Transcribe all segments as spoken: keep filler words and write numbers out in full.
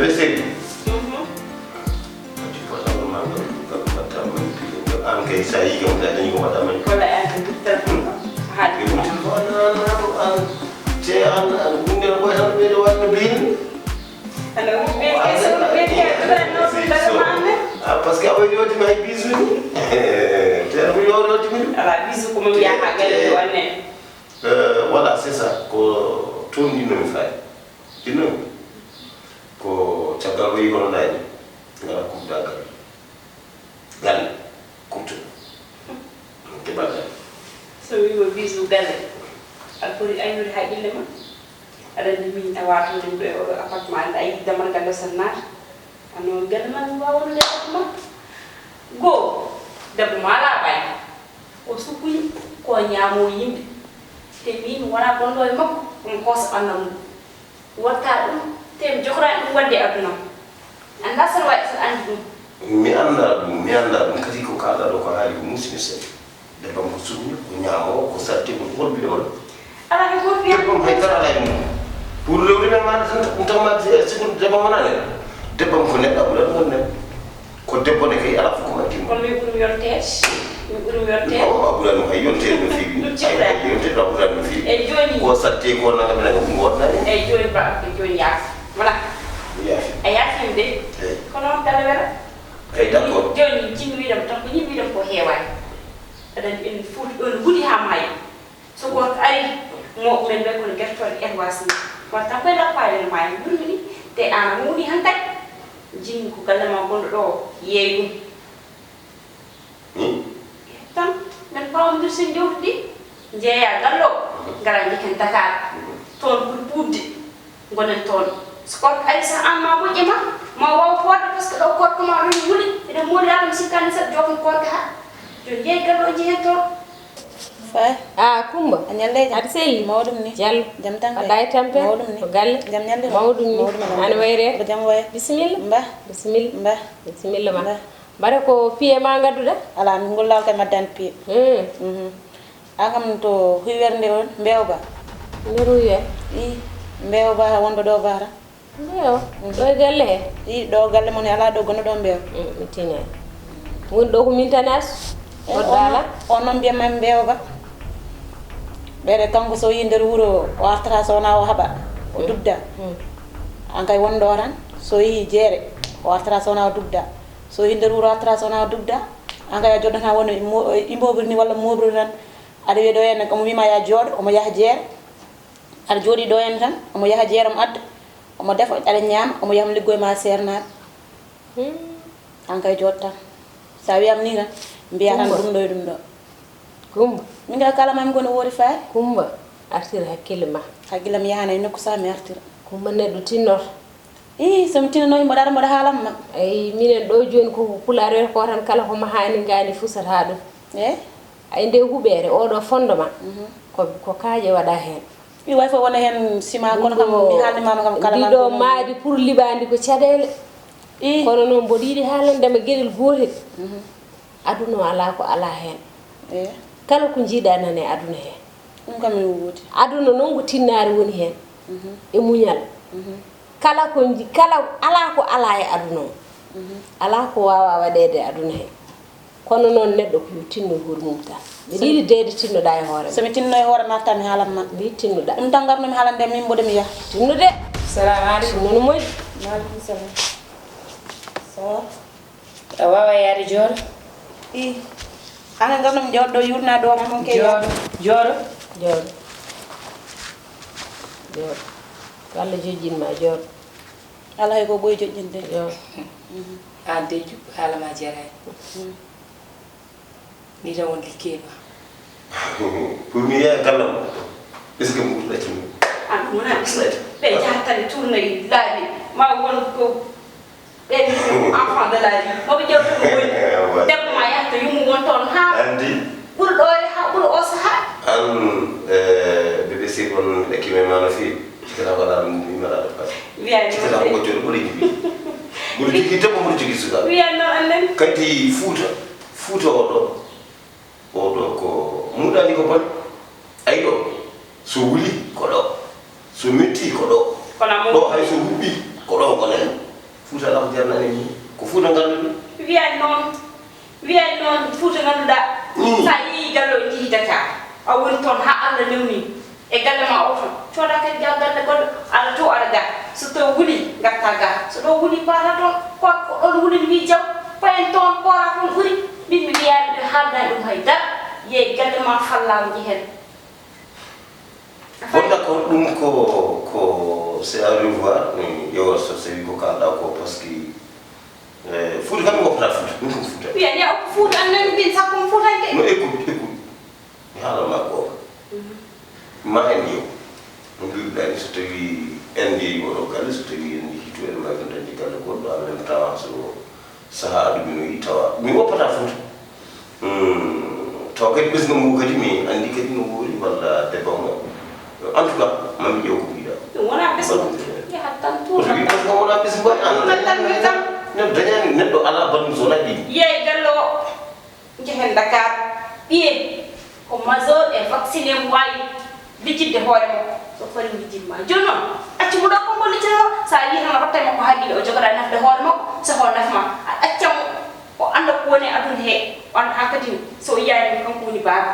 Beseri. Mhm. An kay sa yi kam da dañi ko mbaɗa mani. Wala an ko duttal ko. Haali ko. Te an an hunde no boy tan ɓe ɗo wanno bini. Ana ɓe ke so ɓe ke ɗo no ɓe ɗo ma ande. Ah, parce que a waɗi waɗi may bisu ni. Te a waɗi waɗi waɗi ni. Ala bisu ko mo wiya ha galle ɗo anne. Euh, voilà, c'est ça. Ko toon ɗinno mi fayi. Ɗinno mi. Ko caggal o yi hono nani. Ngara kubda galle. Galle. Kubto. Keɓa galle. So wima bisu galle. Aɗa foti aynude haqqille ma. Aɗa andi min a wato ɗum ɗo e oɗo appartement anda a yiɗi damal galle tan naata. Ano galle ma mi wawa ɗum e appartement. Goo, debbo ma ala ɓay. O sukkuyi ko ñaamo yimɓe. Te min wona bonɗo e makko, omo hoosa ɓanna mum. Watta ɗum, te mi jogoɗa ɗum wadde aduna. Anda sen waɗi sen andi ɗum. Mi anda ɗum, mi anda ɗum. Kadi ko kalɗa ɗo ko haali ko musi mi seeɗa. Debbam ko sukkuyi, ko ñaamo, ko satti, ko holɓiɗo on. Ala ko goɗɗi. Debbam hay dara ala e mum. Pour rewde men maɗa tan, ɗum tan ma sukkuyi debbam wonani. Debbam ko neɗɗo ɓuran wonde. Ko debbo ne kay ala fof ko matti. Kono min ɓurum yonte. Min ɓurum yonte. O a ɓurani hay yonte no feewi. Ɗum cikka. Ay yonte ɗo ɓurani no feewi. Eyyi joni. Ko satte ko nanga men ko ɗum wotnani. Eyyi joni ba ko joni yaaf. Wala. Yaafi. A yaafim de. Eyyi. Kono on dala wela. Eyyi d'accord. Joni jinmi wiɗam tan ko yimɓe wiɗam ko heewani. Aɗa andi en fof ɗon guɗi ha maayi. So gorko ari, mo men ɓe kono gertoɗe erwas ni. Wata koye lappaade no maayi yurmini, te aan a mawni hankadi. Jinmi ko galle ma gonɗo ɗo, yeey ɗum. Hmm? Tan, men pawondir sen jawdi ɗi, njeeya gallo, ngara njiken Dakar. Toon ɓuri ɓuuɓde, gonen toon. So gorko ari sa aan ma moƴƴe ma, ma waw hoorde, parce que ɗo gorko ma ɗon wuli, eɗen moolira ɗum sikkani saɗa joofno gorko ha. Yo yeey gallo, njehen toon. Faye. Ah, Kumba. A ñalle jam? Aɗa selli? Mawɗum ni. Jallo. Jam tan kay. Mbaɗɗa e tampere? Mawɗum ni. Ko galle? Jam ñalle. Mawɗum ni. Mawɗum alhamdulillah. Ana wayre? Ko jam waye? Bisimilla. Mba. Bisimilla ma. Mba. Bisimilla ma. Mba. Mbaɗa ko piye ma ngadduɗa? Ala, ngol laawol kay mi addaani piye. Hmm. Mhm. An kam to Huywere nde on, Mbeewa Ba. Nder Huywere? Ii, Mbeewa Ba wonɗo ɗo Baara. Mbeewa? Mm. Ɗo e galle he? Ii, ɗo galle mon alaa ɗo gonɗo ɗo Mbeewa. Mm, mi tinaani. Woni ɗo ko min tan as? Eh, on noon, on noon mbiyatmi Mbeewa Ba. Ɓeɗe kanko so yii nder wuro o artata so wonaa o haɓa, o dugda. Mm. An kay won ɗo tan, so yii jeere, o artata so wonaa o dugda. So yii nder wuro o artata so wonaa o dugda. An kay a joddata woni mo-, immeuble ni walla meuble tan. Aɗa wiya ɗo henne, omo wiima ya jooɗo, omo yaha jeere. Aɗa jooɗii ɗo henne tan, omo yaha jeere omo adda, omo defa, aɗa ñaama, omo yaha omo liggoya ma seernaaɓe. Hmm. An kay jooɗ tan. So a wiyam ni tan, mbiya tan Kumba. Ɗum ɗo e ɗum ɗo. Kumba. Min kay kala mami kono woori faay. Kumba, artir hakkille ma. Hakkille am yahana e nokku sa mi artira. Kumba neɗɗo tinnoto. Ii, so mi tinnono mboɗa ara mboɗa haalan ma. Eyi, minen ɗo jooni ko pulaar wiyata ko tan kala ko mahaani ngaani fusata ɗum. Eh? Ay nde huɓeere, oɗo fondement, mhm, ko, ko kaaƴe waɗa heen. Mi way fof wona heen sima kono kam mi haalni mama kam kala ndiɗo maadi pour liɓaandi ko caɗeele. Ii. Kono noon mboɗo yiɗi haalande ma geɗel gootel. Mhm. Aduna o alaa ko alaa heen. Eh. Kala ko njiiɗa nana e aduna hee. Ɗum kam ene woodi. Aduna noon ko tinnaare woni heen. Mhm. E muñal. Mhm. Kala ko nji-, kala, alaa ko alaa e aduna o. Mhm. Alaa ko waawaa waɗeede e aduna hee. Kono noon neɗɗo ko yo tinno hoore mum tan. Mbiɗa yiɗi deede tinnoɗaa e hoore ma. So mi tinno e hoore ma tan mi haalan ma. Mbi tinnoɗaa. Ɗum tan ngarnumi haalande min mboɗo mi yaha. Tinnude. Salamu aleykum. Tinno no moƴƴi. Maaleykum salam. Ça va? A wawa yaade jooɗo? I. An e ngarnum jooɗo ɗo yurna ɗo tan on ke. Jooɗo. Jooɗo. Jooɗo. Jooɗo. Ko Allah joƴƴin ma, jooɗo. Ala hay ko ɓoy joƴƴinde. Jooɗo. Mhm. An dejju, haala ma jarani. Mhm. Ni tan won liggey ma. Pour mi yeeya galle ma. Est-ce que mbuɗo ɗacci mum? An ɗum wona ɗum. Ɓe jahat tan e tournoy laabi. Ma won ko ɓen enfant de la rue. Moɓe ƴewta ko woni. Debbo ma yahta yummu won toon ha. Andi. Ɓuri ɗo e ha, ɓuri o saha. An, eh, bébé Sir on ɗacci men ma no feewi. Cikata ko ala ɗum mi mala ɗo kadi. Wiya ni. Cikata ko jooɗo ɓuri jibi. Ɓuri jogii debbo, ɓuri jogii suka. Wiya no annen. Kadi Fuuta. Fuuta o ɗo, o ɗo ko muɗani ko bone. Ayi ɗo, so wuli ko ɗo, so metti ko ɗo. Kono mo ɗo hay so huɓɓi ko ɗo gonen. Fuuta alaa ko jarnani en. Ko Fuuta ngannduɗen. Wiyani noon, wiyani noon Fuuta ngannduɗaa. Mm. So a yeeyi galle o, njehii Dakar, a woni toon haa Allah newni e galle ma o toon. Cooda kadi ga galle goɗɗo, aɗa to aɗa ga. So to wuli, ngatta ga. So ɗo wuli, paata toon. Ko, ko ɗon wuli mi jaw. Payen toon, koora toon ɓuri. Min mi wiyaani ɓe haalda ɗum hay dara. Yeey galle ma fallaawo njehen. Bon, d'accord, ɗum ko, ko c'est à revoir. Mi ƴeewa so tawi ko kaalɗa ko, parce que, eh, Fuuta kam mi woppata Fuuta. Min ko Fuuta. Wiya ni o ko Fuuta, an nani min sakko mo Fuutanke. No, écoute, écoute. Mi haala ma goonga. Mhm. Ma en ƴeew. No mbiruɗaa ni, so tawi en njehi oɗo galle, so tawi en njehi to, en mbaawi dañde galle goɗɗo, en même temps so sahaa aɗa ɗuminoyi tawa. Mi woppata Fuuta. Hmm, tawa kadi ɓesngu ngu kadi mi anndi kadi no woori walla debbo mo. En tout cas, ma mi ƴeew ko mbiɗa. Ɗum wonaa ɓesngu. Yahat tan tuuta. Ko ɓesngu wonaa ɓesngu, an. Tuuta tan mi tan. Neɗɗo dañaani, neɗɗo alaa balɗe so wonaa ɗiɗi. Yeey galle o. Njehen Dakar, ɓiye ko majeur e vacciné, mo waawi lijjitde hoore makko. So fari lijjit ma. Jooni noon, accu mo ɗo, ko mo lijjitata. So a yii tan, a rotta e makko haqqille, o jogoɗa nafde hoore makko, so o naf ma. A acca mo, o annda ko woni e aduna he, o annda haa kadi so o yiyaani mo, kanko woni baaba.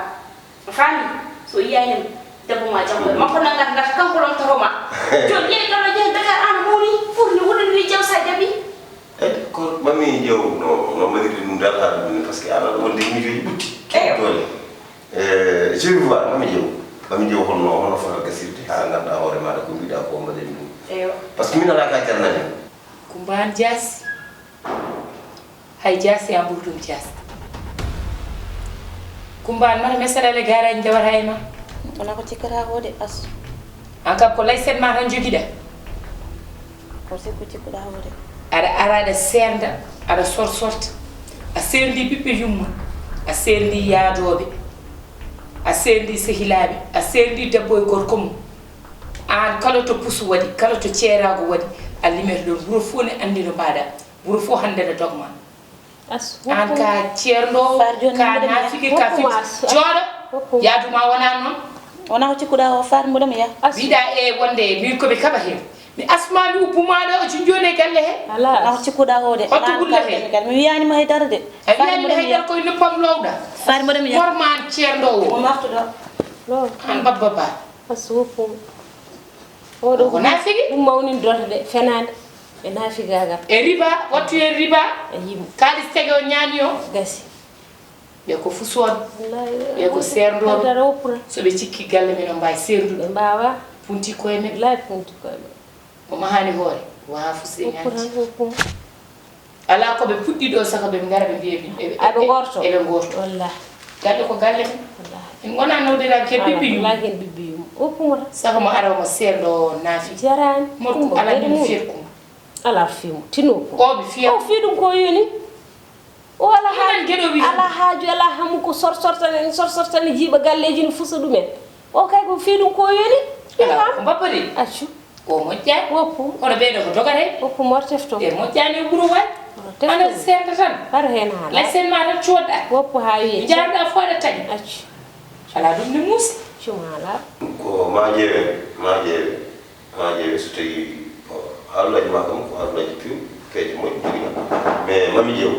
A faami? So yiyaani mo, debbo ma janngo e makko nanngat ngat, kanko lomtotoo ma. Jooni yeey ɗo, ɗo njehen Dakar, aan mawni, fur ni woni, wi jaw sa jaɓi. Eyi, ko mami ƴeew no, no mbaɗirɗi ɗum dal haa ɗum ne, parce que aɗa wonde miijooji ɓutti. Eyo. Doole. Eh, je vais voir, mami ƴeew. Mami ƴeew holno, hono fota gasirde haa ngannda hoore maaɗa ko mbiɗa ko mbaɗen ɗum. Eyo. Parce que min alaa ka jarnani. Kumbaan jaasi. Hay jaasi a ɓuri ɗum jaasi. Kumbaan mata mesaɗa le garaaji ndewata e ma. Wona ko cikkata ko de, Asu. An kam ko layset ma tan jogiɗa. Ko sikku cikkuɗa o de. Aɗa ara aɗa seernda, aɗa sorsorta. A seerndi ɓiɓɓe yumma, a seerndi yaadooɓe, a seerndi sehilaaɓe, a seerndi debbo e gorko mum. Aan kala to pusu waɗi, kala to ceeraago waɗi, a limete ɗoon. Wuro fof ne anndi no mbaɗa. Wuro fof hannde ne dogma. An ka ceerndoowo, ka naafiki, ka fiti. Jooɗo, yaadu ma wonaa noon. Wonaa ko cikkuɗaa o, faar mboɗo mi yah. Mbiɗa e wonde min ko mi kaɓa heen. Mi asma mi uppu ma ɗo, o junjoone galle he. Wonaa ko cikkuɗaa o de. Hotto gulle he. Mi wiyaani ma hay dara de. A wiyaani mi hay dara, koye noppam lowɗa. Faar mboɗo mi yah. Hormaan ceerndoowo. Mo moftuɗo. An babba ba. Asu woppu. Oɗo ko naafiki? Ɗum mawnindoto de, fenaande. E naafigaagal. E riba, wattu heen riba. E yimɓe. Kaalis tege o ñaami o. Gasi. Ɓe ko fusooɓe. Wallaahi. Ɓe ko seerndooɓe. Kadara woppura. So ɓe cikki galle men o mbaawi seerndude. Ɓe mbaawa. Punti koye men. Wallaahi punti koye men. O mahaani hoore. Waha fusde ñaamde. Woppura tan, woppura. Alaa ko ɓe puɗɗi ɗo, saka ɓe ngara ɓe mbiya min, eɓe, eɓe ngoorto. Eɓe ngoorto. Wallaahi. Galle ko galle men. Wallaahi. En ngonaa nawdiraade ken ɓiɓɓe yumma. Wallaahi, ken ɓiɓɓe yumma. Woppuma tan. Saka mo ara mo seerndo naafi. Jaraani. Morko alaa min fiyat ko. Alaa fimu. Tino ko. O ɓe fiya. O fi ɗum ko yoni. O alaa haaju. Geɗo wi. Alaa haaju, alaa hamu ko sorsortani, sorsortani jiiɓa galleeji no fusa ɗumen. O kay ko fi ɗum ko yoni. Alaa ko mbabba de. Accu. O moƴƴaani. Woppu. Kono ɓee ɗoo ko dogata en. Woppu mo tefto. Ɓe moƴƴaani e wuro waay. Tefto. Ana seerta tan. Har heen haala. Lay sen ma tan coodɗa. Woppu haa wiye. Njaarɗa fo aɗa taƴi. Accu. Alaa ɗum ne muusi. Cuma alaa. Ko ma ƴeewe, ma ƴeewe, ma ƴeewe so tawi, bon, haalullaaji ma kam ko haalullaaji piw, peeje moƴƴi, jogii. Mais mami ƴeew,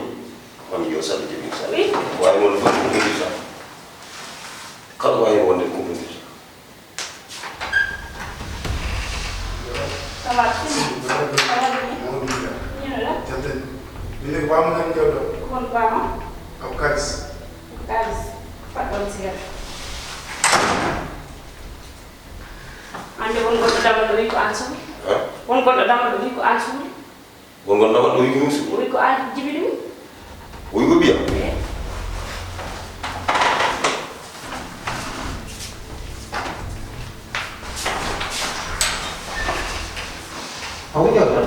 mami ƴeew salla jogii salla. Oui. Waawi noon fof ko jogii salla. Kala waawi wonde ko jogii salla. Ça va, Sini? Ça va bien? Alhamdulillah. Ñino la? Jante. Min ne ko Bama nan jawdo. Ko won Bama? Ko Kalis. Ko Kalis. Fat ɗon sigara. Ande won goɗɗo damal ɗo wi ko an suuɗi. Ha? Won goɗɗo damal ɗo wi ko an suuɗi. Won goɗɗo damal ɗo wi ko min suuɗi. Wi ko an jibi ɗum. Wi ko ɓiyam. Awo ƴeewata.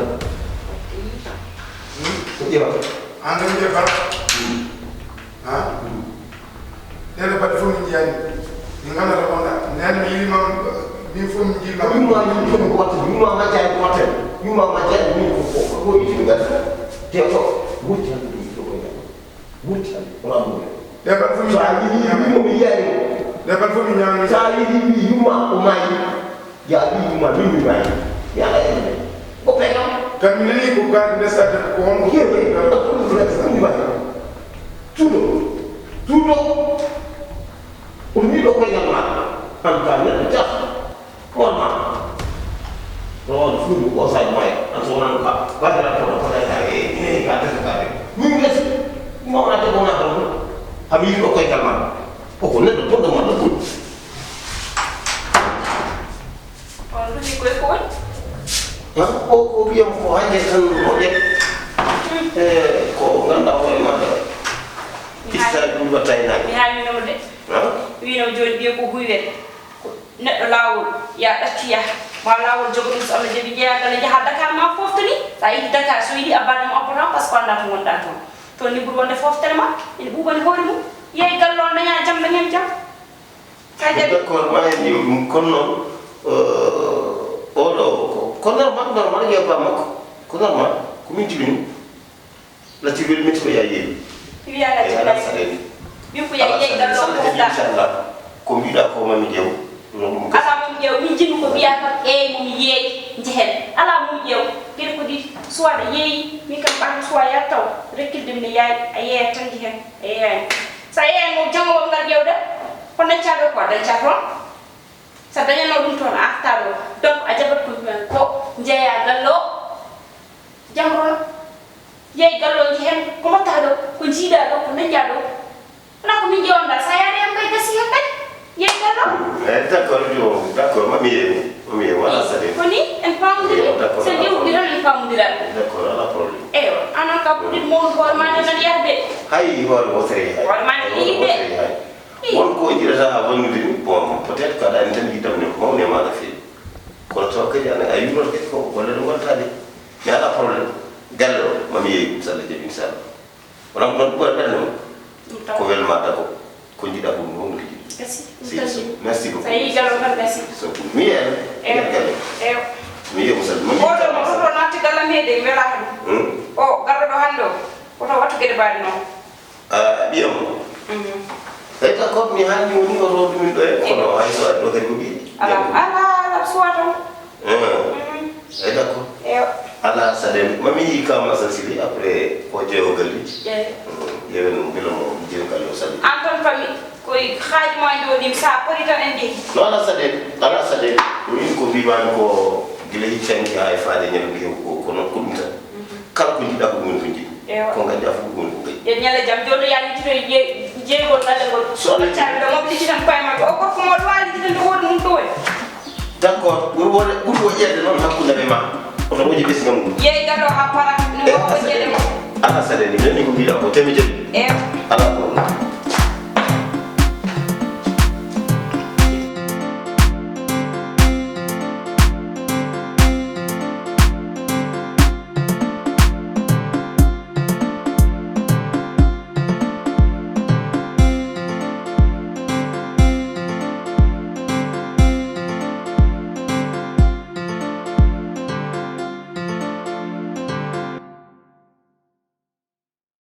Ko ƴeewata. An tan ƴeewata. Ha? Ɗeɗo baɗɗe fof min njiyaani. Min nganndaa to ngonɗaa. Ndeen mi yiɗi ma, min fof min njiɗi ma. Yumma, yumma ko watta, yumma majjaani ko watta. Yumma majjaani min ko, ko, ko yiɗi mi gasa. Te to, wucci hannde ɗum, to ko ñaama. Wucci hannde, wala ɗum. Ɗe baɗɗe fof min njiyaani. So a yiɗi yumma mi yiyaani. Ɗe baɗɗe fof min njiyaani. So a yiɗi mi yumma o maayi. Ya wi yumma min mi maayi. Ya ala en. Ko pegal. Kam mi nanii ko garde ndesaade ko honno. Yeewe, ɗum mbaɗa. Tuuɗo, tuuɗo. Ɗum ni ɗo koyngal ma. An ka neɗɗo jaf. Hoorma. Ɗo on fuuɗu o sañ may. An so wonan ka. Badira ko ɗo ko ɗo ka e, e, ka tesa ka de. Min ges. Mawna de wona ko. Kam yiɗi ɗo koyngal ma. O ko neɗɗo bonɗo ma ɗo. On ɗum ni koye ko woni? Ha? O, o wiyam ko hannde tan moƴƴe. Hmm. E, ko ngannduɗaa hoore ma ɗo. Mi haali. Ista ɗum watta e naange. Mi haalino mo de. Ha? Wino jooni ɓiye ko huywere. Ko neɗɗo laawol, ya ɗaccu yaha. Ma laawol jogo ɗum so Allah jaɓi njeyaa galle njaha Dakar ma foftani. Sa yiɗi Dakar, so yiɗi abbaade mo abboto, parce que anndaa to ngonɗaa toon. Toon ni ɓuri wonde foftere ma, ene ɓuuɓani hoore mum. Yehi galle o daña jam, dañen jam. Ka jaɓi. D'accord, ma en yiw ɗum. Kono noon, euh, oɗo ko, ko normal, normal, yo ba makko. Ko normal, ko min jibini. Lati wel meti ko ya yeewi. Wiya lati. E ala saɗeede. Min ko ya yeewi ɗan ɗon ko da. Inchallah. Ko mbiɗa ko mami jew. Ɗum ɗum ko. Ala mum jew, min jimi ko mbiya kam, eey mum yeewi, njehen. Ala mum jew. Kene ko di suwa da yeewi, min kam ɓan suwa ya taw. Rekkilde min yaay, a yeeya tan njehen. A yeeyaani. Sa yeeyaani mo, janngo wongal ƴeewde, ko dañcaa ɗo, ko a dañcaa toon. Sa dañanoo ɗum toon, a artaa ɗo. Donc, a jaɓat ko, ko njeyaa galle o, jam ɗoon. Yehi galle o, njehen, ko mbaɗtaa ɗo, ko njiiɗaa ɗo, ko dañƴaa ɗo. Wonaa ko min ƴeewanɗaa, sa yaari am kay gasi heen kay. Yehi galle o. Eh, d'accord, yo, d'accord, mami yeewi, mami yeewi, wala saɗeede. Ko ni, en paamondiri, so njeewtidi tan en paamondiraani. D'accord, alaa problème. Eywa, aan noon ka puɗɗiɗo mawnude hoore maa nde, mbaɗa yahde. Hay, hoore wootere hay. Hoore maa nde yiɗi de. Won ko jiɗata haa wonnude ni, bon, peut-être ko aɗa anndi tan yiɗam ne ko mawni e maa no feewi. Kono taw kadi ana a yurnoto kadi ko golle ɗe ngontaa ɗe. Mi alaa problème. Galle o, mami yeewi ɗum, so Allah jaɓi, inchallah. Wonaa ko noon ɓuri ɓernde mum. Ɗum tan. Ko welma dago. Ko jiɗa ko ɗum wonde jiɗi. Merci. Merci beaucoup. Sa yii galle o tan, merci. So ko mi en. Eyo. Galle. Eyo. Mi yeewi, so mi oɗo mo toto naatti galle am heede, mi welaa ɗum. Hmm? O garɗo ɗo hannde o. Koto wattu geɗe mbaɗi noon. Ah, ɓiyam. Mhm. Eyi, d'accord, mi haalni woni oto ɗumin ɗo e, kono hay so waɗi ɗo kadi ko ɓiɗi. Ala, ala, ala, suwa tan. Eh. Mhm. Eyi, d'accord. Eyo. Ala saɗeede. Mami yi kam Asan Sili, après, ko jeewo galli. Eyi. Mhm. Yewen mo, mbela mo, jeewo galli o sali. An tan fami, ko e haaji ma jooɗi, sa poti tan en jehi. No ala saɗeede, ala saɗeede. Min ko mbimami ko gila hiccanki ha e faade ñande ko, ko, ko noon ko ɗum tan. Mhm. Kala ko jiɗɗa ko ɗum woni ko jiɗmi. Ewa. Ko gañɗa fof ko ɗum woni ko gañmi. Yo ñalla jam. Jooni yaa lijjito e je-, jeygol galle ngol. So Allah jaɓi. Ɓe moom lijjitan koye maɓɓe. O gorko mo ɗo waawi lijjitande hoore mum ɗo woni. D'accord. Ɓuri wonde, ɓuri moƴƴeede noon hakkunde amen e ma. Oto moƴƴi ɓesnga mum. Yeey galle o haa para. No. Ewa, o jeɗe mo. Ala saɗeede. Ala saɗeede. Min ni ko mbiɗa ko temedere. Ewa.